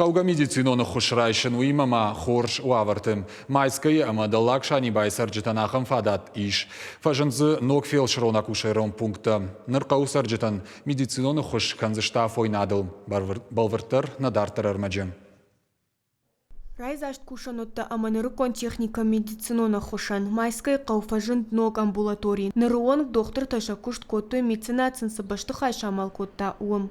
Хъӕугӕ медицинон ӕххуыс райсын, уыимӕ ма хорз уавӕрты. Майскӕйы ӕмӕ Дӕллаг Санибайы цӕрджытӕн ахӕм фадат ис. Фӕзынд дзы ног фелсырон-акушерон пункттӕ. Ныр хъӕуы цӕрджытӕн медицинон ӕххуыс кӕндзысты афойнадыл. Бӕлвырддӕр нӕ дарддӕр ӕрмӕджы. Райдзаст кусӕнуӕттӕ ӕмӕ нырыккон техникӕ медицинон ӕххуысӕн. Майскӕйы хъӕу фӕзынд ног амбулатори. Ныры онг дохтыртӕ сӕ куыст кодтой, меценат сын цы бӕстыхай самал кодта, уым.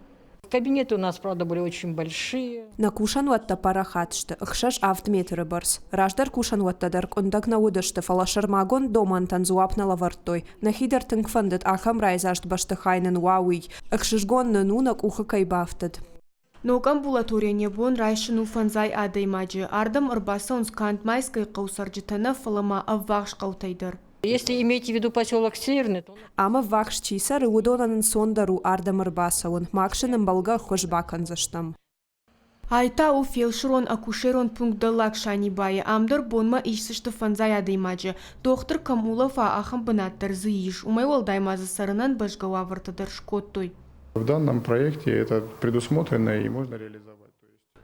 Кабинеты у нас, правда, были очень большие. Нӕ кусӕнуӕттӕ парахат сты, 6-7 метры бӕрц. Раздӕр кусӕнуӕттӕ дӕр къуындӕг нӕ уыдысты, фӕлӕ сӕрмагонд домӕнтӕн дзуапп нӕ лӕвӕрдтой. Нӕхи дӕр тынг фӕндыд ахӕм райдзаст бӕстыхай нын уа, уый. Ӕхсызгон нын у, нӕ къухы кӕй бафтыд. Ног амбулаторийӕн йӕ бон райсын у фӕндзай адӕймаджы. Ардӕм ӕрбацӕуынц канд Майскӕйы хъӕуы цӕрджытӕ нӕ, фӕлӕ ма ӕввахс хъӕутӕй дӕр. Если иметь в виду поселок Северный, то Ам ӕввахс чи цӕры, уыдонӕн ӕнцондӕр у ардӕм ӕрбацӕуын. Мах сын ӕмбӕлгӕ ӕххуыс бакӕндзыстӕм. Ай та у фелсырон-акушерон пункт Дӕллаг Санибайы. Ам дӕр бонмӕ исдзысты фӕндзай адӕймаджы. Дохтыр кӕм улӕфа, ахӕм бынат дӕр дзы ис. Уымӕй уӕлдай ма дзы цӕрынӕн бӕзгӕ уавӕртӕ дӕр скодтой. В данном проекте это предусмотрено и можно реализовать.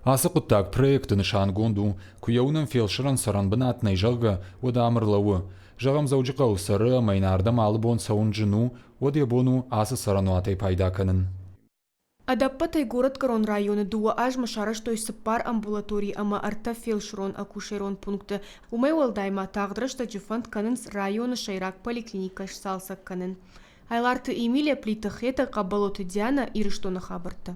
Ацы хъуыддаг проекты нысангонд у, куы йӕ уынӕм фелсырӕн цӕрӕнбынат нӕй, зӕгъгӕ, уӕд ам ӕрлӕууы. Зӕгъӕм, Дзӕуджыхъӕуы цӕры ӕмӕ йын ардӕм алы бон цӕуын зын у, уӕд йӕ бон у ацы цӕрӕнуатӕй пайда кӕнын. Ӕдӕппӕтӕй Горӕтгӕрон районы дыууӕ азмӕ сарӕзтой цыппар амбулатори ӕмӕ ӕртӕ фелсырон-акушерон пункты. Уымӕй уӕлдай ма тагъд рӕстӕджы фӕнд кӕнынц районы сӕйраг поликлиникӕ сцалцӕг кӕнын. Айларты Эмилия, Плиты Хетӕг, Хъӕбӕлоты Дианӕ, Ирыстоны хабӕрттӕ.